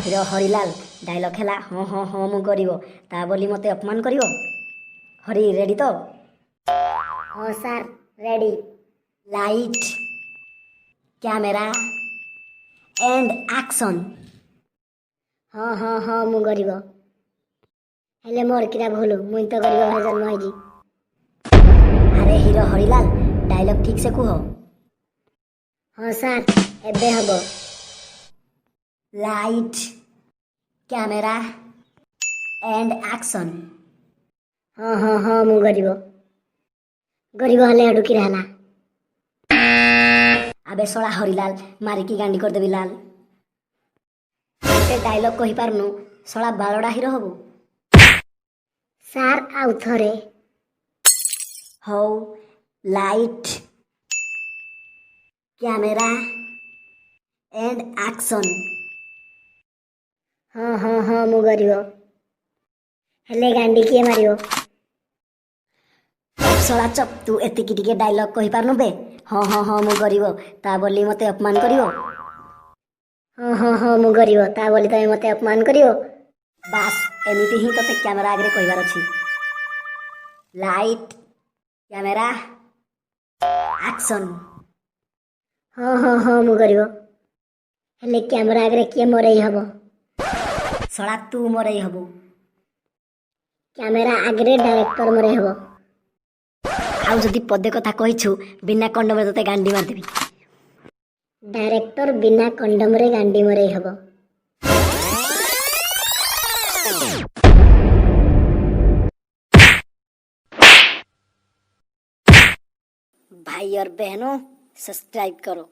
Hero Harilal, dialogue ହେଲା, "ହଁ ହଁ ହଁ, ମୁଁ ଗରିବ, ତା ବୋଲି ମୋତେ ଅପମାନ କରିବ?" ହରି, ରେଡ଼ି ତ? ହଁ sir, ready. Light, camera and action. ହଁ ହଁ ହଁ, ମୁଁ ଗରିବ। ହେଲେ ମୋର କିରା ଭୁଲ? ମୁଇଁ ତ ଗରିବ ଘରେ ଜନ୍ମ ହେଇଛି। ଆରେ ହିରୋ ହରିଲାଲ, ଡାଇଲଗ୍ ଠିକ୍ ସେ କୁହ। ହଁ ସାର୍, ଏବେ ହବ। Light, camera and action. ହଁ ହଁ ହଁ, ମୁଁ ଗରିବ। ଗରିବ ହେଲେ ହେଠୁ କିରା ହେଲା? ଆବେ ଶଳା ହରିଲାଲ, ମାରିକି ଗାଣ୍ଡି କରିଦେବି ଲାଲ। ଗୋଟେ ଡାଇଲଗ୍ କହିପାରୁନୁ, ଶଳା ବାଳଡା ହିରୋ ହବୁ? ସାର୍, ଆଉ ଥରେ। ହଉ, ଲାଇଟ୍, କ୍ୟାମେରା ଏଣ୍ଡ ଆକ୍ସନ୍। ହଁ ହଁ ହଁ, ମୁଁ ଗରିବ। ହେଲେ ଗାଣ୍ଡି କିଏ ମାରିବ? ଶଳା ଚପ୍, ତୁ ଏତିକି ଟିକେ ଡାଇଲଗ୍ କହିପାରୁନୁ ବେ? "ହଁ ହଁ ହଁ, ମୁଁ ଗରିବ, ତା ବୋଲି ମୋତେ ଅପମାନ କରିବ?" ହଁ ହଁ ହଁ, ମୁଁ ଗରିବ, ତା ବୋଲି ତମେ ମୋତେ ଅପମାନ କରିବ? ବାସ୍, ଏମିତି ହିଁ ତତେ କ୍ୟାମେରା ଆଗରେ କହିବାର ଅଛି। Light, camera, action. ହଁ ହଁ ହଁ, ମୁଁ ଗରିବ। ହେଲେ କ୍ୟାମେରା ଆଗରେ କିଏ ମରେଇ ହବ? ଶଳା, ତୁ ମରେଇ ହବୁ। କ୍ୟାମେରା ଆଗରେ ଡାଇରେକ୍ଟର ମରେଇ ହବ। ଆଉ ଯଦି ପଦେ କଥା କହିଛୁ, ବିନା କଣ୍ଡମରେ ତତେ ଗାଣ୍ଡି ମାରିଦେବି। ଡାଇରେକ୍ଟର ବିନା କଣ୍ଡମରେ ଗାଣ୍ଡି ମରେଇ ହବ। भाई और बहनों, सब्सक्राइब करो।